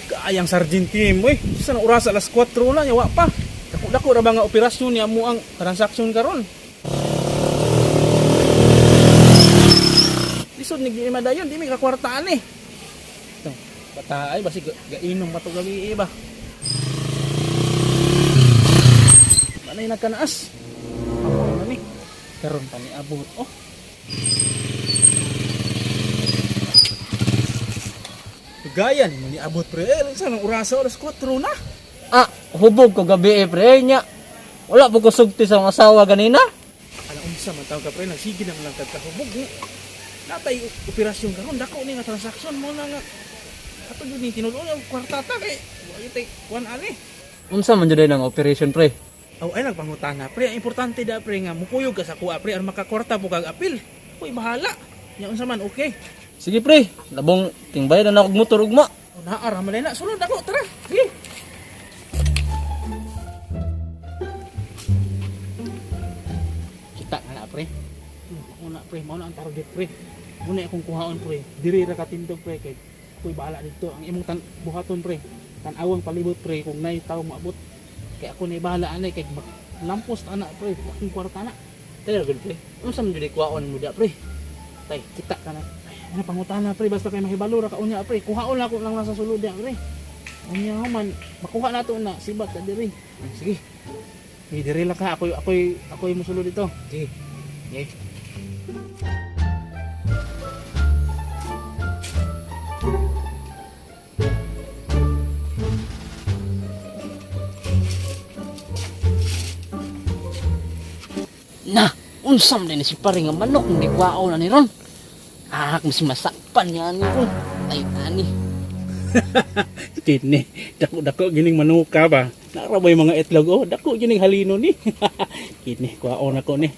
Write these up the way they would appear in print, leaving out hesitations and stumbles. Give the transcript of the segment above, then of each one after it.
Kaayang Sergeant Kim, uy. Sa na oras alas 4 na, yawa pa. Dako-dako ra ba nga operasyon niya mo ang transaksyon karon. Lisod ni di madayon, di may kakwartaan eh. Ito, bata ay basig gainom pa to gabi eh ba. Manay nagkanaas. Amo na ni. Karon pa ni abot oh. Gaya ni mo ni abot pre. Eh, sa nang orasa alas 4 na. Ah, hubog ko gabi eh, pre nya. Wala po ko sugti sa akong asawa ganina. Ala unsa man tawag ka pre, nagsige na man lang kag kahubog ni. Natay operasyon karon dako ni nga transaksyon mo na nga. Ato jud ni tinuod ang kwarta ta kay wa gyud tay kuan ani. Unsa man jud ang operation, pre? Aw ay nagpangutana pre, ang importante da pre nga mukuyog ka sa kuha pre aron makakwarta po kag apil. Ako'y bahala. Nya unsa man okay. Sige, pre. Labong tingbayad na ako og motor ugma. O naa ra man na sulod ako tara. Sige. Kita nga na pre. Mao na pre, mao na ang target pre. Muna akong kuhaon pre. Diri ra katindog pre kay ako'y bahala dito. Ang imong tan buhaton pre. Tan-awang palibot pre kung nay tawo maabot. Kay ako na bahala anay kay lampos ta na pre, akong kwarta na. Tayo gud, pre. Unsa man jud kuwaon mo da, pre? Tay, kita ka na. Ay, ano pangutana pre, basta kay mahibalo ra ka unya pre. Kuhaon na ako lang nasa sulod diya pre. Unya man, makuha na to na sibat ta diri. Ay, sige. Hey, diri lang ka, ako'y musulod dito. Sige. Okay. Na, unsa man din si pare nga manok hindi kuwaon na ni ron. Ah, mas masakpan niya ni ron. Ay, ani. Kini, dako-dako gining manuka ba. Nara ba yung mga itlog? Oh, dako gining halino ni. Kini, kuhaon ako ni.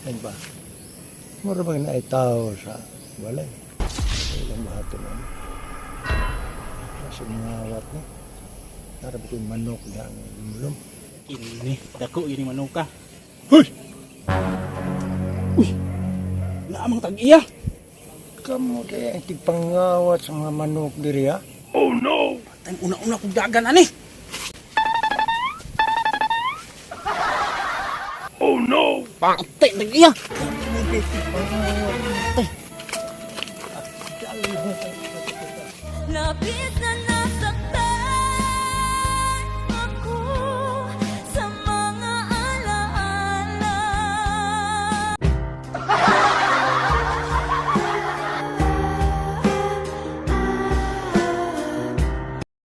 Ano ba? Mura bang naitaw sa balay? Ilang buhato na. Sa mga ni. Tara ba yung manok na ang lumulong? Kini, dako gining manuka. Hoy! Uy! Naamang tag-iya. Kamu kaya ang tigpangawat sa mga manok diri ha? Time una-una kong dagan ani. Patay, nag-iya. Kamu kaya tigpangawat. Tay. Lapis na